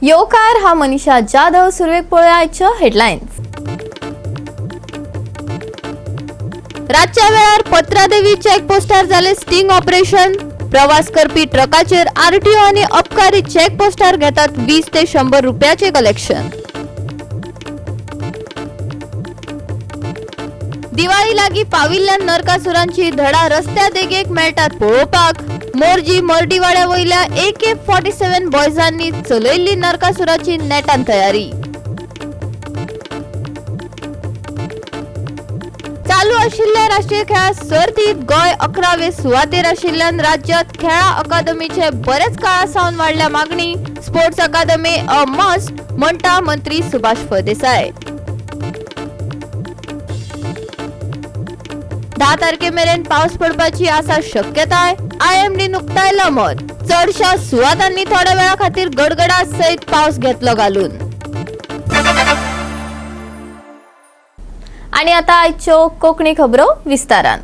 येवकार हा मनीषा जाधव. सुरवेक पळोवया आयच्यो हेडलायन्स. रातच्या वेळार पत्रादेवी चेकपोस्टार जाले स्टिंग ऑपरेशन. प्रवास करपी ट्रकाचेर आरटीओ आणि अबकारी चेकपोस्टार घेतात 20 ते 100 रुपयाचे कलेक्शन. दिवाळी लागी पाविल्ल्या नरकासुरांची धडा रस्त्या देगेक मेळटात पळोवपाक. मोरजी मर्डीवाड्या वयल्या AK-47 बॉयजांनी चलयल्ली नरकासुराची नेटान तयारी. चालू आशिल्ल्या राष्ट्रीय खेळां सर्तीत गोंय 11वे सुवातेर आशिल्ल्यान राज्यात खेळां अकादमीचे बरेच काळा सावन वाडल्या मागणी. स्पोर्ट्स अकादमी अ मस्ट म्हणटा मंत्री सुभाष फळदेसाय. 10 तारखे मेरेन पावस पडपाची आसा शक्यताय. आयएमडी उक्तायला मत. चडशा सुवातांनी थोड्या वेळा खातीर गडगडा सयत पावस घेतलो घालून. आणि आता आयच्यो कोंकणी खबरो विस्तारान.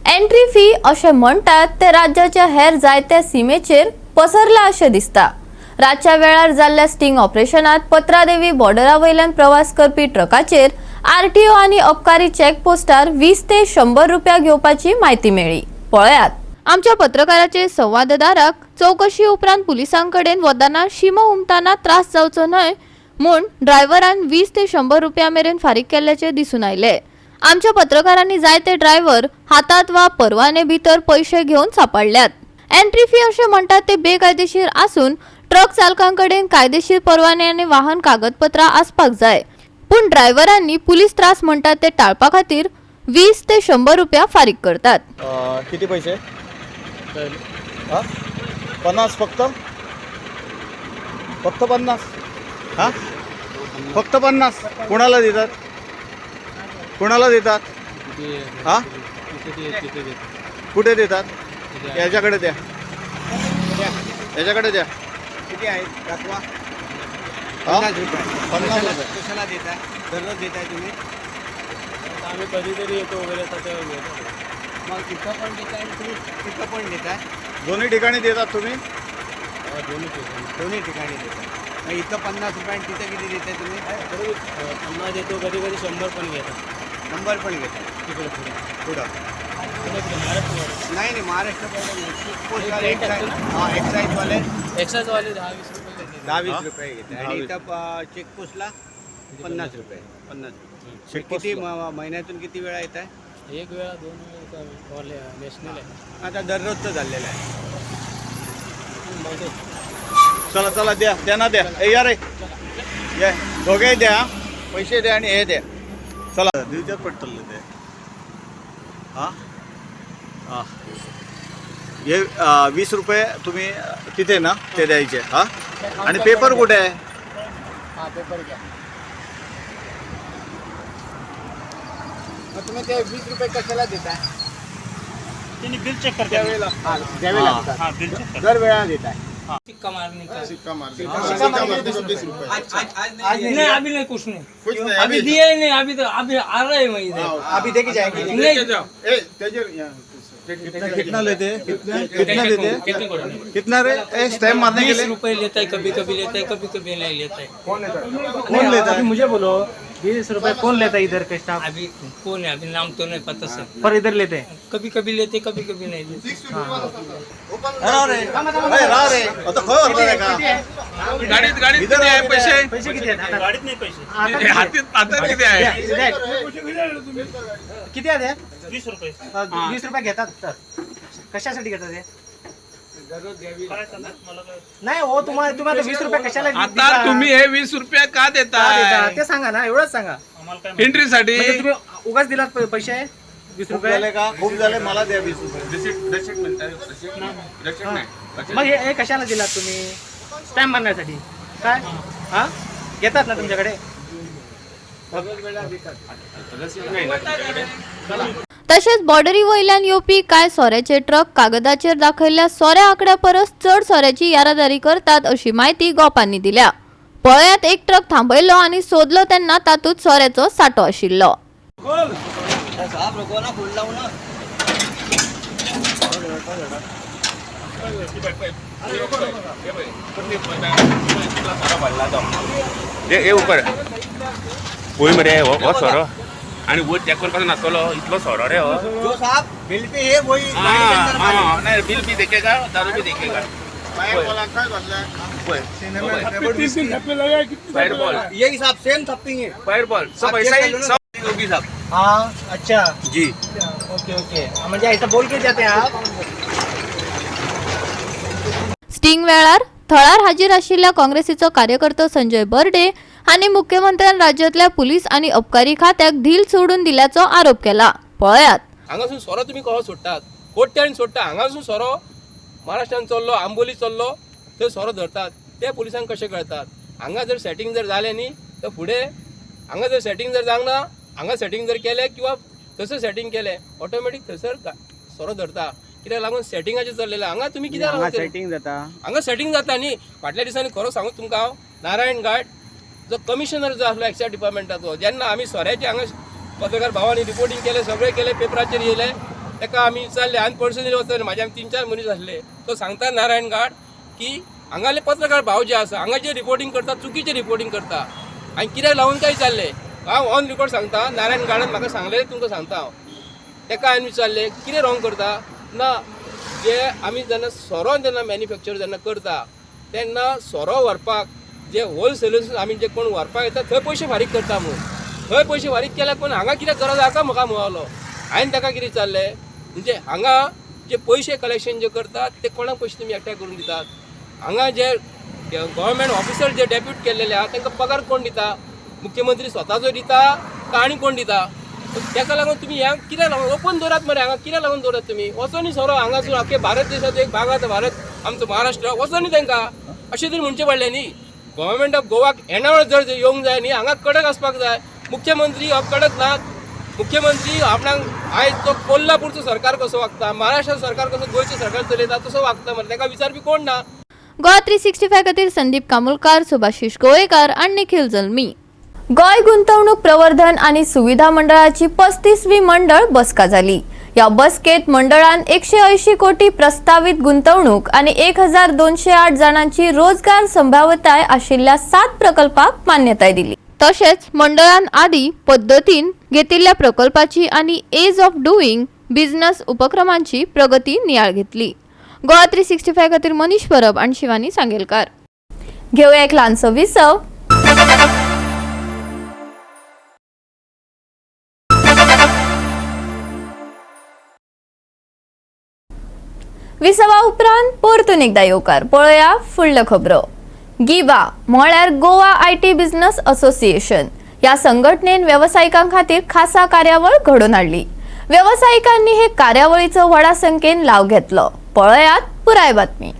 एंट्री फी अशें म्हणटात ते राज्याच्या हेर जायत्या सिमेचेर पसरला अशें दिसता. रातच्या वेळार जाल्ल्या स्टिंग ऑपरेशनात पत्रादेवी बॉर्डरा वयल्यान प्रवास करपी ट्रकाचेर आरटीओ आनी अबकारी चेकपोस्टार 20 ते 100 रुपया घेवपाची म्हायती मेळ्ळी. पळयात आमच्या पत्रकाराचे संवाददाराक चवकशी उपरांत पुलिसां कडेन वतना शिमो हुमताना त्रास जावचो न्हय म्हूण ड्रायव्हरान 20 ते 100 रुपया मेरेन फारीक केल्ल्याचे दिसून आयले. आमच्या पत्रकारांनी जायते ड्रायव्हर हातात वा परवाने भितर पैशे घेवन सापडल्यात. एंट्री फी अशें म्हणटात ते बेकायदेशीर आसून ट्रक चालकांकडेन कायदेशीर परवाने आनी वाहन कागदपत्रां आसपाक जाय, पूण ड्रायव्हरांनी पुलीस त्रास म्हणटात ते टाळपा खातीर 20 ते 100 रुपया फारीक करतात. किती पैसे? हा, 50. फक्त फक्त 50. हा, फक्त 50. कोणाला देतात? कोणाला देतात? हा, कुठे देतात? याच्याकडे द्या, याच्याकडे द्या. किती आहेत दाखवा. हा? 50 रुपये. 50 रुपये. कशाला देताय? दररोज देताय तुम्ही? आम्ही कधीतरी येतो वगैरे तर तेव्हा घेतो. मग इथं पण देताय आणि तुम्ही तिथं पण देताय? दोन्ही ठिकाणी देतात तुम्ही? हा, दोन्ही ठिकाणी. दोन्ही ठिकाणी देताय. मग इथं 50 रुपये आणि तिथं किती देताय तुम्ही? बरोबर, 50 देतो, कधी कधी 100 पण घेतात. 100 पण घेताय? तिकडे पुढे. कुठं? पुढे पुढे महाराष्ट्र. नाही नाही, महाराष्ट्र चेकपोस्टवाले, एक्साईज, हां, एक्साईजवाले. एक्साईजवाले 10-20 रुपये घेतात. 10-20 हा? रुपये घेताय आणि 10-20. इथं चेकपोस्टला 50 रुपये, 50 रुपये. चेकपोस्टला. किती महिन्यातून किती वेळा येत आहे? एक वेळा, दोन वेळा येतो आम्ही. नॅशनल आहे. आता दररोजचं झालेलं आहे. चला चला, द्या त्यांना द्या. ए या रे, ये दोघे द्या, पैसे द्या आणि हे द्या. चला, दिवच्यात पडटले ते. हा हा, हे 20 रुपये तुम्ही तिथे ना ते द्यायचे. हा, आणि पेपर कुठे आहे? हां, पेपर घ्या. मग तुम्ही ते 20 रुपये कशाला देताय? त्यांनी बिल चेक करते. त्यावेळेला, हां, द्यावे हा. लागतात. हा, बिल चेक. दर वेळा देताय? सिक्का मारने का. नहीं, अभी नहीं, कुछ नहीं. कुछ नहीं. अभी दिया ही नहीं. अभी तो अभी आ रहे हैं मैं इधर. अभी देके जाएंगे. नहीं. कितना कितना लेते हैं? कितना कितना देते हैं? कितना रे? ए, स्टैम्प मारने के 20 लिए रुपए लेता है, कभी कभी लेता है, कभी कभी नहीं लेता है. कौन लेता है? अभी मुझे बोलो, 20 रुपए कौन लेता है इधर के स्टाफ? अभी कौन है, अभी नाम तो नहीं पता सर. पर इधर लेते हैं? कभी कभी लेते, कभी कभी नहीं लेते. रा रे, ए, रा रे, आता खंय व्हरता तेका? गाडीत गाडीत इधर किती आहे पैसे? पैसे किती आहेत हातात? गाडीत नाही पैसे. हातात किती आहेत? हातात हातात किती आहे? द्या, द्या. किती आहे? 20 रुपये. 20 रुपये घेतात तर कशासाठी घेतात हे? काय सांगणार मला काय? नाही हो, तुम्हाला तुम्हाला 20 रुपये कशाला आता दिला? तुम्ही हे 20 रुपये का का देता? देताय? ते सांगा ना, एवढंच सांगा. आम्हाला काय माहिती? एंट्रीसाठी. म्हणजे तुम्ही उगाच दिलात पैसे 20 खूप रुपये? झाले का? खूप झाले, मला द्या 20 रुपये. मग हे हे कशाला दिलात तुम्ही? स्टॅम्प मारण्यासाठी काय? हा, घेतात ना तुमच्याकडे? तशेंच बॉर्डरी वयल्यान येवपी कांय सोऱ्याचे ट्रक कागदाचेर दाखयल्ल्या सोऱ्या आंकड्या परस चड सोऱ्याची येरादारी करतात अशी म्हायती गोपांनी दिल्या. पळयात एक ट्रक थांबयलो आनी सोदलो तेन्ना तातूंत सोऱ्याचो सांठो आशिल्लो. हे उपर पळय मरे हो सोरो आणि वयर तेकून कसो नासतलो इतलो सोरो रे हो. जो साहब बिल पे है वही गाड़ी के अंदर माल है। नाही, बिल बी देखेगा, दारू बी देखेगा. फायरबॉल. यही साहब सेम थप्पिंग है. फायरबॉल सब आप ऐसा चेक ही कर लो ना। सब होगी साहब. हाँ, अच्छा. जी. ओके ओके, म्हणजे ऐसा बोल के जाते हैं आप. स्टिंग वेळार थळार हाजीर आशिल्ल्या काँग्रेसीचो कार्यकर्तो संजय बर्डे हांणी मुख्यमंत्र्यान राज्यांतल्या पुलीस आनी अबकारी खात्याक धील सोडून दिल्याचो आरोप केला. पळयात. हांगासून सोरो तुमी कसो सोडटात? कोट्यान सोडटा. हांगासून सोरो महाराष्ट्रान चल्लो, आंबोली चल्लो, थंय सोरो धरतात ते पुलिसांक कशें कळतात? हांगा जर सेटींग जर जालें न्ही तर फुडें हांगा जर सेटींग जर जावंक ना, हांगा सेटींग जर केलें किंवा थंयसर सेटींग केलें, ऑटोमॅटीक थंयसर सोरो धरता. कित्याक लागून सेटिंगाचें चल्लेलें हांगा. तुमी कित्याक लागून सेटिंग जाता? हांगा सेटींग जाता न्ही. फाटल्या दिसांनी खरो सांगू तुमकां हांव, नारायण घाट जो कमिशनर जो आसलो एक्सायज डिपार्टमेंटाचो, जेन्ना आमी सोऱ्याचे हांगा पत्रकार भावांनी रिपोर्टींग केलें, सगळें केलें, पेपराचेर येयलें, ताका आमी विचारलें आनी पर्सनली वचून म्हाज्या आमी 3-4 मनीस आसले. तो सांगता नारायण घाट की हांगाले पत्रकार भाव जे आसा हांगा जे रिपोर्टींग करता, चुकीचें रिपोर्टींग करता आनी कित्याक लावन काय विचारलें. हांव ऑन रिकॉर्ड सांगता, नारायण घाटान म्हाका सांगलें तुमकां सांगता हांव. ताका हांवें विचारलें कितें रॉंग करता ना. जे आमी जेन्ना सोरो जेन्ना मॅन्युफॅक्चर जेन्ना करता तेन्ना सोरो व्हरपाक जे होलसेलर्स आमी जे कोण व्हरपाक येता थंय पयशे फारीक करता म्हणून, थंय पयशे फारीक केल्यार पूण हांगा कितें गरज आसा म्हाका म्हणलो. हांवें ताका कितें विचारलें म्हणजे हांगा जे पयशे कलेक्शन जे करतात ते कोणाक पयशे तुमी एकठांय करून दितात? हांगा जे गव्हर्मेंट ऑफिसर जे डेप्यूट केल्लेले आहा तांकां पगार कोण दिता? मुख्यमंत्री स्वताचो दिता काय आनी कोण दिता? ताका लागून तुमी ह्या कित्याक लागून ओपन दवरात मरे? हांगा कित्याक लागून दवरात तुमी? वचोनी सोरो हांगासून आख्खे भारत देशाचो एक भाग आसा भारत, आमचो महाराष्ट्र, वचोनी तांकां अशें तरी म्हणचें पडलें न्ही. गव्हर्मेंट ऑफ गोवाक येणावळ जर येवंक जाय न्ही, हांगा कडक आसपाक जाय. मुख्यमंत्री हो कडक ना. मुख्यमंत्री आपणाक आयज तो कोल्हापूरचो सरकार कसो वागता, महाराष्ट्र सरकार कसो, गोंयचें सरकार चलयता तसो वागता मरे, ताका विचारपी कोण ना. गोवा 365 खातीर संदीप कामुलकार, सुभाषिश गोवेकार आनी निखिल जल्मी. गोंय गुंतवणूक प्रवर्धन आनी सुविधा मंडळाची 35वी मंडळ बसका जाली. ह्या बसकेत मंडळान 180 कोटी प्रस्तावित गुंतवणूक आनी 1208 जाणांची रोजगार संभाव्यताय आशिल्ल्या 7 प्रकल्पाक मान्यताय दिली. तशेंच मंडळान आदी पद्दतीन घेतिल्ल्या प्रकल्पाची आनी एज ऑफ डुईंग बिझनस उपक्रमांची प्रगती नियाळ घेतली. गोवा 365 खातीर मनीष परब आनी शिवानी सांगेलकार. घेवया एक ल्हानसो विसव. विसवा उपरांत परतून एकदा येवकार. पळोवया फुडल्यो खबरो. गिबा म्हळ्यार गोवा IT business association ह्या संघटनेन वेवसायिकां खातीर खासा कार्यावळ घडोवन हाडली. वेवसायिकांनी हे कार्यावळीचो व्हडा संख्येन लाव घेतलो. पळयात पुराय बातमी.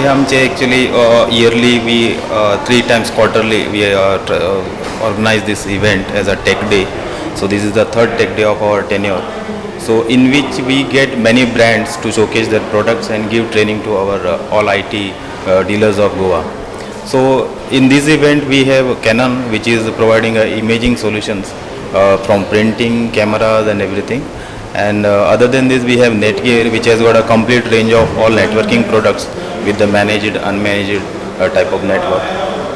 आमचे actually yearly we 3 times quarterly we organize this event as a tech day. So this is the 3rd tech day of our tenure. So in which we get many brands to showcase their products and give training to our all IT dealers of Goa. So in this event we have Canon, which is providing imaging solutions from printing, cameras and everything. And other than this we have Netgear, which has got a complete range of all networking products with the managed, unmanaged type of network.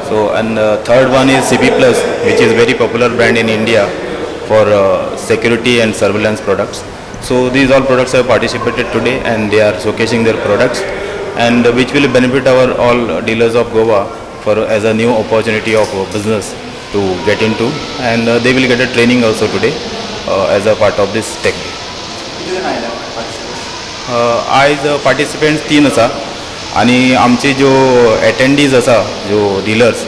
So and third one is CP Plus, which is very popular brand in India for security and surveillance products. So these all products have participated today and they are showcasing their products, and which will benefit our all dealers of Goa for as a new opportunity of business to get into, and they will get a training also today as a part of this tech day. आयज participants 3 आसा आनी आमचे ज्यो एटेंडीज आसा, ज्यो dealers,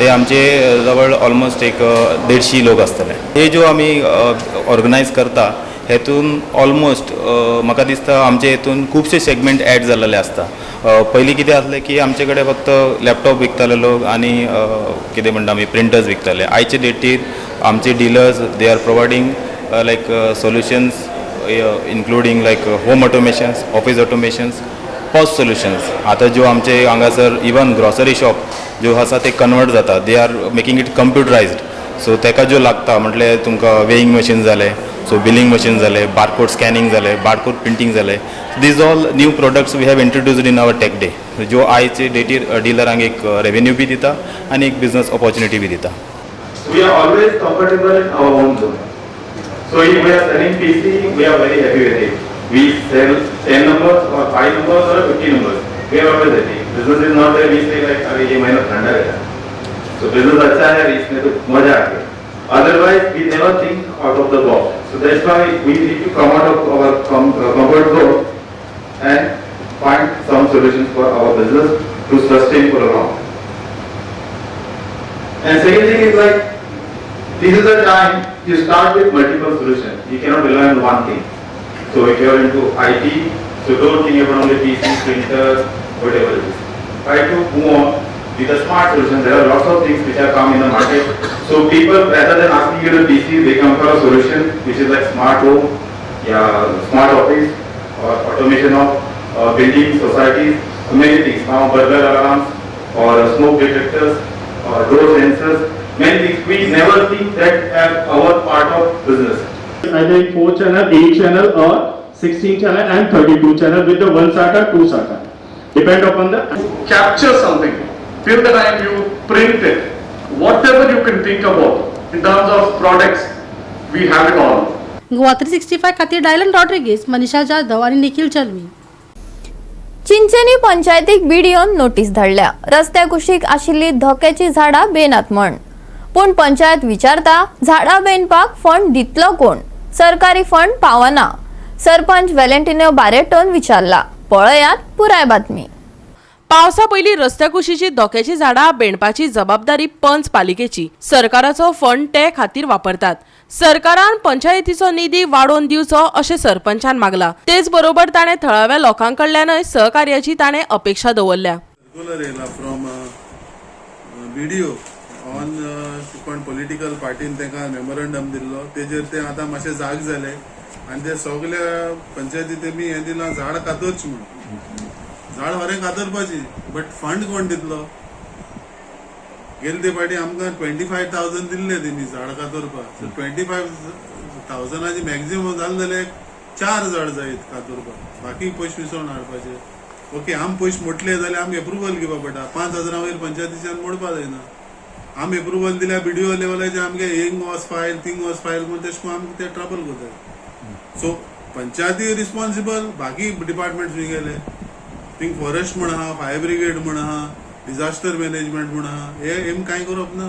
ते आमचे जवळ ऑलमोस्ट एक 150 लोक आसतले. हे ज्यो आमी ऑर्गनायज करता हेतून ऑलमोस्ट म्हाका दिसता आमचे हेतून खुबशे सेगमेंट एड जाल्लेले आसता. पयलीं कितें आसलें की आमचे कडेन फक्त लॅपटॉप विकताले लोक आनी कितें म्हणटा आमी प्रिंटर्स विकताले. आयचे डेटीर आमचे dealers, they are providing like solutions including like home automations, office automations, POS solutions. आतां ज्यो आमचे हांगासर इवन ग्रॉसरी शॉप ज्यो आसा ते कन्वर्ट जाता, they are making it computerized. So ताका ज्यो लागता म्हटल्यार तुमकां वेईंग मशीन जालें, सो बिलींग मशीन जालें, बारकोड स्कॅनिंग जालें, बारकोड प्रिंटींग जालें, these all new products we have introduced in our tech day, ज्यो आयचे डेटीर डिलरांक एक रेवेन्यू बी दिता आनी एक बिजनस ऑपॉर्च्युनिटी बी दिता. We are always comfortable in our own zone. So if we are selling PC, we are very happy with it. We sell 10 numbers or 5 numbers or 50 numbers. We are always happy. Business is not there, we say like, अरे, ये महीना ठंडा Gaya. So business अच्छा है, इसमें तो मजा आ Gaya. Otherwise, we never think out of the box. So that's why we need to come out of our comfort zone and find some solutions for our business to sustain for a long. And second thing is like, this is the time you start with multiple solutions. You cannot rely on one thing. So if you are into IT, so don't think about only PC, printer, whatever it is. Try to move on with a smart solution. There are lots of things which have come in the market. So people, rather than asking you the PC, they come for a solution which is like smart home, yeah, smart office, or automation of buildings, societies, many things. Now burglar alarms or smoke detectors or door sensors, many things. We never think that as our part of business. Either in 4 channel, 8 channel or 16 channel and 32 channel with the 1 SATA, 2 SATA. Depend upon the Capture something till the time you print it. Whatever you can think about in terms of products, we have it all. Goa 365 खातीर Dylan Rodrigues, मनीषा जाधव आनी निखिल जल्मी. चिंचणी पंचायतीक बीडीओन notice धाडल्या, रस्त्या कुशीक आशिल्ली धोक्याची झाडां बेनात म्हण. पूण पंचायत विचारता, झाडां बेणपाक फंड दितलो कोण? सरकारी फंड पावना. सरपंच वेलेंटिनो बारेटोन विचारला. पळयात पुराय बातमी. पावसा पयलीं रस्त्या कुशीची धोक्याची झाडां बेणपाची जबाबदारी पंच पालिकेची. सरकाराचो फंड ते खातीर वापरतात. सरकारान पंचायतीचो निधी वाडोवन दिवचो अशें सरपंचान मागला. तेच बरोबर ताणें थळाव्या लोकां कडल्यानय सहकार्याची ताणें अपेक्षा दवरल्या. सर्क्युलर येयला फ्रॉम बीडीओ ऑन कोण पॉलिटिकल पार्टीन तांकां मेमोरंडम दिल्लो, तेजेर ते आतां मातशे जाग जाले आनी ते सगल्या पंचायती तेमी हें दिलां, झाड कातरची म्हणून. झाड खरें कातरपाची, बट फंड कोण दितलो? गेले ते फावटी आमकां 25,000 दिल्ले तेमी झाड कातरपाक. सो 25,000ाची मॅक्झिमम जालें जाल्यार चार झाड जायत कातरपाक. बाकी पयशे विसोवन हाडपाचे. ओके, आम पयशे मोडले जाल्यार आमकां एप्रुवल घेवपा पडटा. 5,000 वयर पंचायतीच्यान मोडपा जायना. आम एप्रुवल दिल्यार बीडीओ लेवलाचेर आमगे हिंग वच फायल, थिंग वच फायल म्हूण तेश करून आमकां ते ट्रबल करतात. सो पंचायती रिस्पॉन्सिबल, बाकी डिपार्टमेंट्स खंय गेले? थिंग फॉरेस्ट म्हण आहा, फायर ब्रिगेड म्हण आहा, डिझास्टर मॅनेजमेंट म्हण आहा. हे हेम कांय करप ना,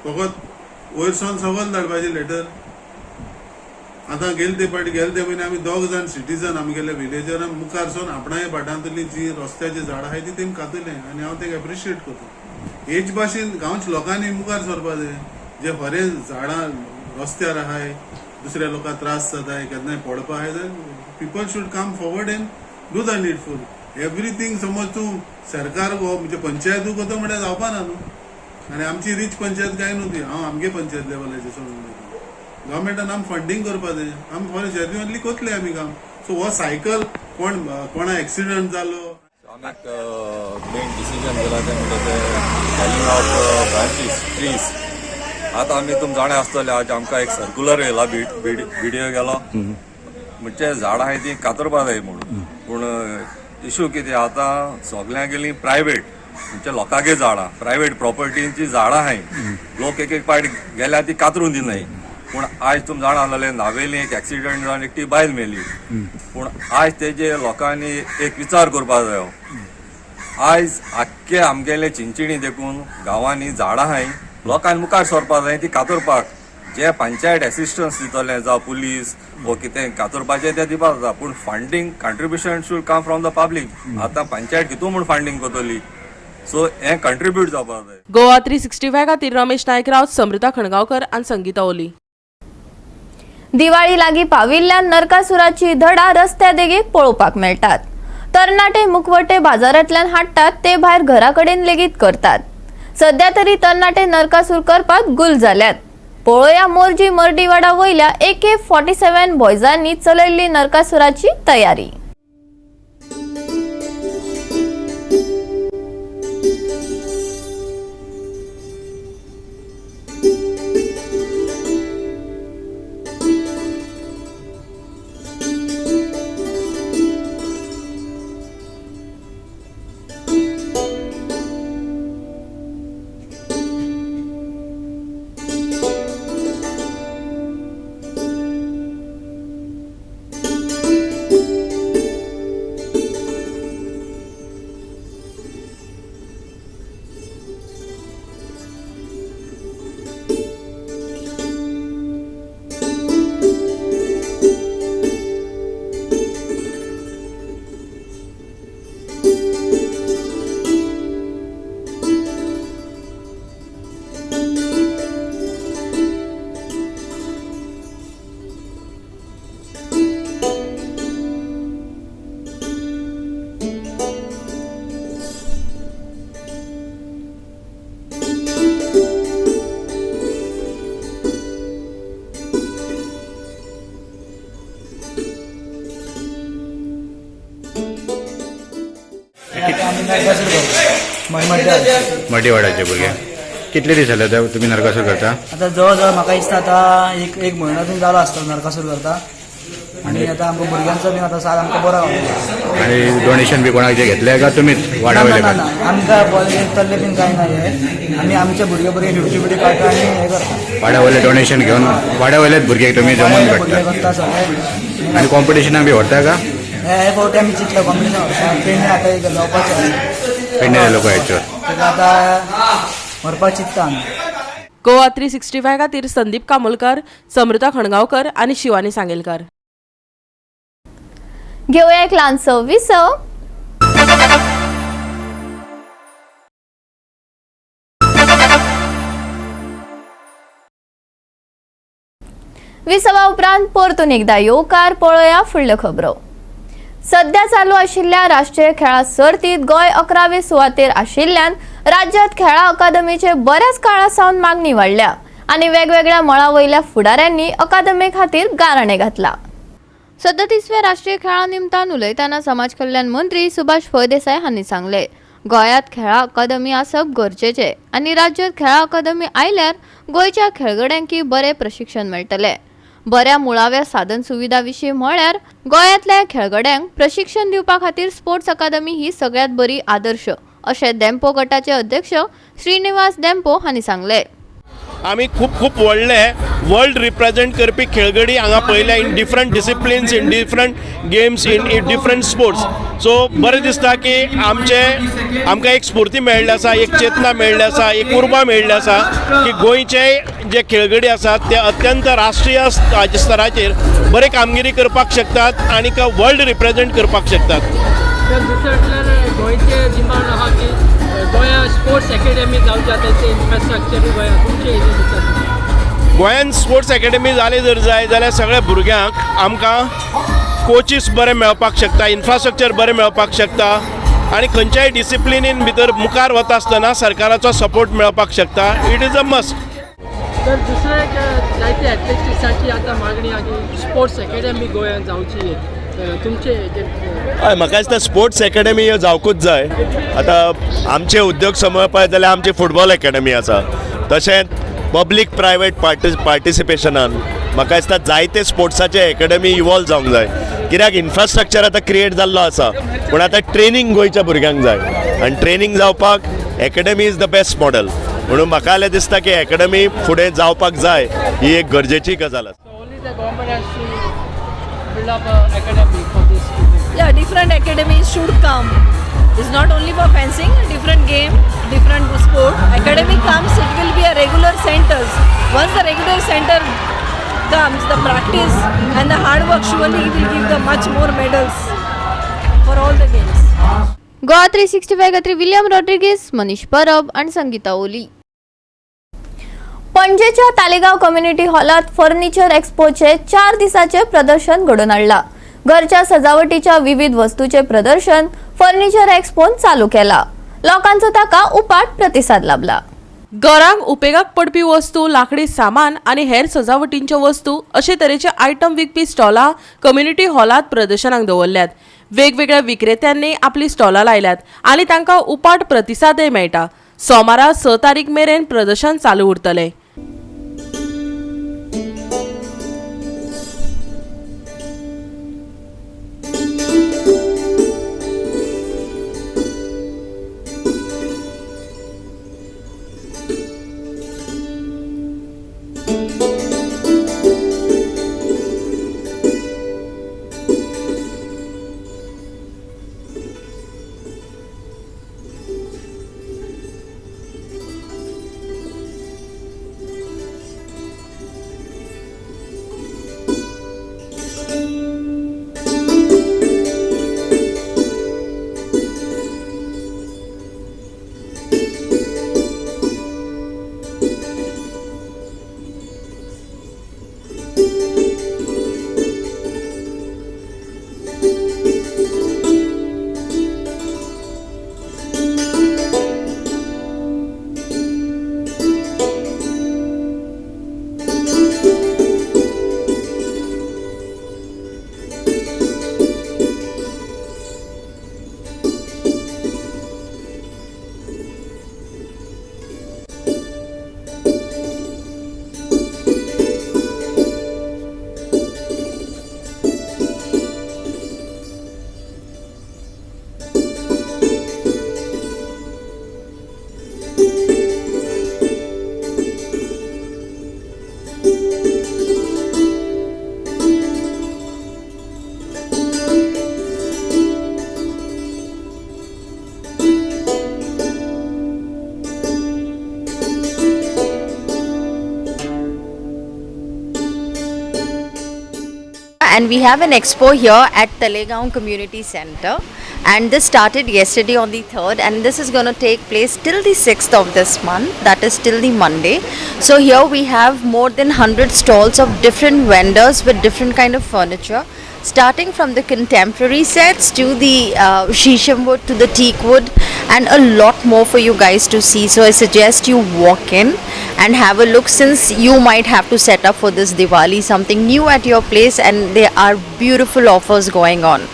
फकत वयर सावन सकयल धाडपाचें लेटर. आतां गेले ते फावटी, गेले ते म्हयने आमी दोग जाण सिटीजन आमगेले विलेजरान मुखार सोन आपणाय भाटांतली जी रस्त्याची झाडां आहाय ती तेमी कातले आनी हांव तेका एप्रिशिएट करता. हेच भाशेन गांवच्या लोकांनी मुखार सरपा जाय. जे खरें झाडां रस्त्यार आहाय, दुसऱ्या लोकांक त्रास जाताय, केन्नाय पडपा आहाय, people should come forward and do the needful. Everything समज तूं सरकार गो म्हणजे पंचायतू करता म्हळ्यार जावपा ना न्हू. आनी आमची रिच पंचायत काय न्हू ती. हांव आमगे पंचायत लेवलाचेर सोडून उलयतां. गव्हर्मेंटान आम फंडींग करपा जाय. आमी खरें जेन्युअनली करतले आमी काम. सो हो सायकल कोण कोणा एक्सिडंट जालो. आमी एक मेन डिसिजन केला तें म्हणजे ते फेलिंग ऑफ ब्रांचीस, ट्रीज. आतां आमी तुम जाणा आसतले, आज आमकां एक सर्क्युलर येयला बीडीओ गेलो, म्हणजे झाडां आहाय ती कातरपा जाय म्हणून. पूण इशू कितें, आतां सगल्यांगेली प्रायवेट म्हणजे लोकांगे झाडां, प्रायवेट प्रॉपर्टींची झाडां आहाय. लोक एक एक पावट गेल्यार ती कातरून दिनाय. पूण आयज तुम जाणा आसलेले, नावेली एक एक्सिडंट जावन एकटी बायल मेली. पूण आयज तेजे लोकांनी एक विचार करपा जायो. आयज आख्खे आमगेले चिंचिणी देखून गांवांनी झाडां आहाय, लोकांनी मुखार सरपा जाय ती कातरपाक. जे पंचायत एसिस्टन्स दितले जावं पुलीस वो कितें कातरपाचें तें दिवपाक जाता, पूण funding contribution should come from the public. आतां पंचायत कितू म्हूण फंडींग करतली? सो हें कंट्रिब्यूट जावपाक जाय. गोवा 365 खातीर रमेश नायक रावत, समृता खणगांवकर आनी संगीता ओली. दिवाळी लागीं पाविल्ल्यान नरकासुराची धडा रस्त्या देगेक पळोवपाक मेळटात. तरणाटे मुखवटे बाजारांतल्यान हाडटात, ते भायर घरा कडेन लेगीत करतात. सध्या तरी तरणाटे नरकासूर करपाक गुल जाल्यात. पळोवया मोरजी मर्डीवाडा वयल्या AK-47 बॉयजांनी चलयल्ली नरकासुराची तयारी. मडीवाडाचे भुरगे कितले दीस जाले तुमी नरकासूर करता? आता जवळ जवळ म्हाका दिसता आता एक एक म्हयनो बीन जालो आसतलो नरकासूर करता. आनी आतां आमकां भुरग्यांचो बीन आतां साथ आमकां बरो गावता. आनी डोनेशन बी कोणाक घेतले काय तुमीच वाडा वयले? ना ना, आमकां तल्ले बीन कांय ना, हे आमी आमचे भुरगे भुरगे 50 50 काडटा आनी हे करता. वाड्या वयले डोनेशन घेवन वाड्या वयलेच भुरगे तुमी जमोवन भुरगे करता सगळे. आनी कॉम्पिटिशनाक बी व्हरता का? हे फावटी आमी चिंतला कॉम्पिटिशन व्हरता. पेडणे आतां एक जावपाचें, पेडणे लोक हेचो ताका आतां व्हरपाक चिंतता आमी. गोवा 365 खातीर संदीप कामोलकर, समृता खणगांवकर आनी शिवानी सांगेलकर. घेवया एक ल्हानसो विसव. विसवा उपरांत परतून एकदा येवकार. पळोवया फुडल्यो खबरो. सध्या चालू आशिल्ल्या राष्ट्रीय खेळां सर्तीत गोंय 11वे सुवातेर आशिल्ल्यान राज्यांत खेळां अकादमीचे बऱ्याच काळा सावन मागणी वाडल्या आनी वेगवेगळ्या मळा वयल्या फुडाऱ्यांनी अकादमी खातीर गाराणें घातलां. 37व्या राष्ट्रीय खेळां निमतान उलयतना समाज कल्याण मंत्री सुभाष फळदेसाय हांणी सांगलें, गोंयांत खेळां अकादमी आसप गरजेचें आनी राज्यांत खेळां अकादमी आयल्यार गोंयच्या खेळगड्यांक बरें प्रशिक्षण मेळटलें. बऱ्या मुळाव्या साधन सुविधा विशीं म्हळ्यार गोंयांतल्या खेळगड्यांक प्रशिक्षण दिवपा खातीर स्पोर्ट्स अकादमी ही सगळ्यांत बरी आदर्श अशें देम्पो गटाचे अध्यक्ष श्रीनिवास देम्पो हांणी सांगलें. आमी खूब खूब व्हडले वर्ल्ड रिप्रेझेंट करपी खेळगडी हांगा पळयल्या in different disciplines, in different games, in different sports. So बरें दिसता की आमचे आमकां एक स्फूर्ती मेळ्ळी आसा, एक चेतना मेळ्ळी आसा, एक उर्बा मेळ्ळी आसा की गोंयचे जे खेळगडी आसात ते अत्यंत राष्ट्रीय स्तराचेर बरे कामगिरी करपाक शकतात आनी वर्ल्ड रिप्रेझेंट करपाक शकतात. दुसरें म्हटल्यार गोंयचे डिमांड आहा की गोंया स्पोर्ट्स एकेडमी जावची, आतां इन्फ्रास्ट्रक्चरूय गोंया तुमचे हेजेर. गोंयान स्पोर्ट्स एकेडमी जाली जर जाय जाल्यार सगळ्या भुरग्यांक आमकां कोचीस बरें मेळपाक शकता, इन्फ्रास्ट्रक्चर बरें मेळपाक शकता आनी खंयच्याय डिसिप्लिनीन भितर मुखार वता आसतना सरकाराचो सपोर्ट मेळपाक शकता. It is a must. तर दुसरें एक जायते एथलेटिक्साची आतां मागणी आहा की स्पोर्ट्स एकेडमी गोंयांत जावची, तुमचे हय, म्हाका दिसता स्पोर्ट्स एकेडमी ह्यो जावकूच जाय. आतां आमचे उद्योग समूह पळयत जाल्यार आमची फुटबॉल एकेडमी आसा, तशेंच पब्लीक प्रायवेट पार्टिसिपेशनान म्हाका दिसता जायते स्पोर्ट्साचे एकेडमी इवॉल्व जावंक जाय. कित्याक इन्फ्रास्ट्रक्चर आतां क्रिएट जाल्लो आसा, पूण आतां ट्रेनींग गोंयच्या भुरग्यांक जाय आनी ट्रेनींग जावपाक academy is the best model. म्हणून म्हाका जाल्यार दिसता की एकेडमी फुडें जावपाक जाय, ही एक गरजेची गजाल आसा. Yeah, different academies should come. It's not only for fencing, different game, different sport. Academy comes, it will be a regular centers. Once the regular center comes, the practice and the hard work surely will give the much more medals for all the games. Goa 365 खातीर William Rodrigues, Manish परब आनी संगीता ओली. पणजेच्या Talegaon community हॉलात furniture एक्स्पोचे 4 दिसाचे प्रदर्शन घडोवन हाडला. घरच्या सजावटीच्या विविध वस्तूचे प्रदर्शन फर्निचर एक्स्पोन चालू केला. लोकांचो ताका उपाट प्रतिसाद लाभला. घरांक उपेगाक पडपी वस्तू, लाकडी सामान आनी हेर सजावटींच्यो वस्तू अशे तरेचे आयटम विकपी स्टॉलां कम्युनिटी हॉलांत प्रदर्शनाक दवरल्यात. वेगवेगळ्या विक्रेत्यांनी आपली स्टॉलां लायल्यात आनी तांकां उपाट प्रतिसादय मेळटा. सोमारा 6 तारीख मेरेन प्रदर्शन चालू उरतलें. And we have an expo here at Talegaon Community Center, and this started yesterday on the 3rd, and this is going to take place till the 6th of this month, that is till the Monday. So here we have more than 100 stalls of different vendors with different kind of furniture, starting from the contemporary sets to the shisham wood to the teak wood, and a lot more for you guys to see. So I suggest you walk in and have a look, since you might have to set up for this Diwali something new at your place, and there are beautiful offers going on.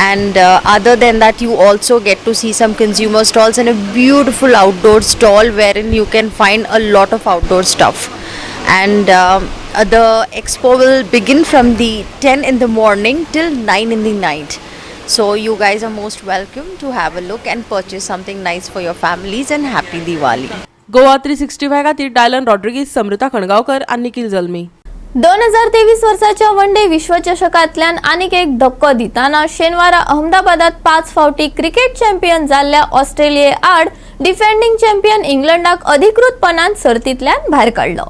And other than that, you also get to see some consumer stalls and a beautiful outdoor stall wherein you can find a lot of outdoor stuff. And the expo will begin from the 10 in the morning till 9 in the night. So you guys are most welcome to have a look and purchase something nice for your families, and happy Diwali. Goa 365 खातीर Dylan Rodrigues, Samrita खणगांवकर आनी निखिल जल्मी. 2023 वर्साच्या one day विश्वचषकांतल्यान आनीक एक धक्को दितना शेनवारा अहमदाबादात 5 फावटी cricket champion जाल्ल्या ऑस्ट्रेलिये आड डिफेंडिंग चॅम्पियन इंग्लंडाक अधिकृतपणान सर्तींतल्यान भायर काडलो.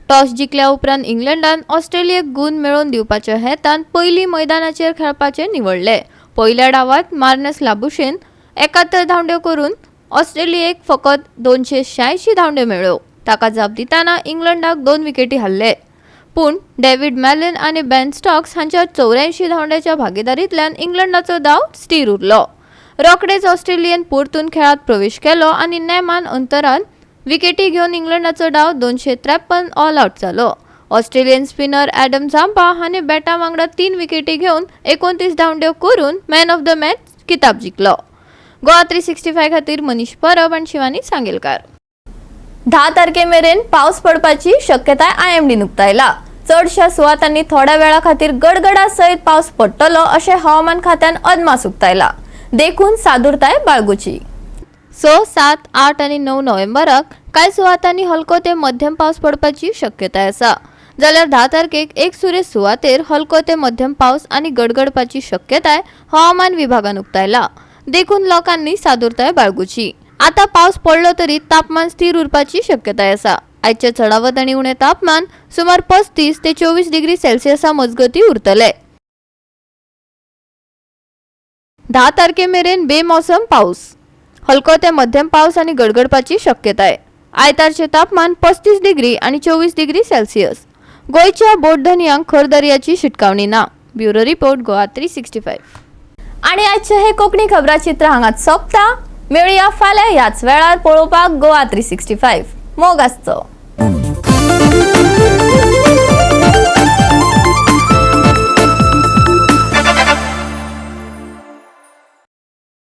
टॉस जिखल्या उपरांत इंग्लंडान ऑस्ट्रेलियेक गूण मेळोवन दिवपाच्या हेतान पयलीं मैदानाचेर खेळपाचें निवडलें. पयल्या डावात मार्नस लाबुशेन 71 धांवड्यो करून ऑस्ट्रेलियेक फकत 286 धांवड्यो मेळ्ळ्यो. ताका जाप दितना इंग्लंडाक 2 विकेटी हारले. पूण डेव्हिड मॅलन आनी बेन स्टॉक्स हांच्या 84 धांवड्याच्या भागीदारींतल्यान इंग्लंडाचो दाव स्थिर उरलो. रोखडेच ऑस्ट्रेलियेन परतून खेळांत प्रवेश केलो आनी नेमान अंतरान विकेटी घेवन इंग्लंडाचो डाव 253 ऑल आउट जालो. ऑस्ट्रेलियन स्पिनर ॲडम झाम्पा हाणें बॅटा वांगडा 3 विकेटी घेवन 29 धांवड्यो करून मॅन ऑफ the match किताब जिखलो. गोवा 365 खातीर मनीष परब आनी शिवानी सांगेलकार. 10 तारखे मेरेन पावस पडपाची शक्यताय आयएमडीन उक्तायला. चडशा सुवातांनी थोड्या वेळा खातीर गडगडा सयत पावस पडटलो अशें हवामान खात्यान अदमास उक्तायला. देखून सादुरताय बाळगुची. 6, 7, 8 आनी 9 नोव्हेंबराक कांय सुवातांनी हलको ते मध्यम पावस पडपाची शक्यताय आसा. जाल्यार 10 तारखेक एकसुरे सुवातेर हलको ते मध्यम पावस आनी गडगडपाची शक्यताय हवामान विभागान उक्तायला. देखून लोकांनी सादुरताय बाळगुची. आता पावस पडलो तरी तापमान स्थिर उरपाची शक्यताय आसा. आयचे चडावत आनी उणें तापमान सुमार 35 ते 24 डिग्री सेल्सियसा मजगती उरतले. 10 तारखे मेरेन बेमोसम पावस, हलको ते मध्यम पावस आनी गडगडपाची शक्यताय. आयतारचें तापमान 35 डिग्री आनी 24 डिग्री सेल्सियस. गोंयच्या बोटधनयांक खर दर्याची शिटकावणी ना. Bureau report, Goa 365. आनी आजचें हे कोंकणी खबराचित्र हांगाच सोंपता. मेळया फाल्यां ह्याच वेळार पळोवपाक गोवा 365. मोग आसचो.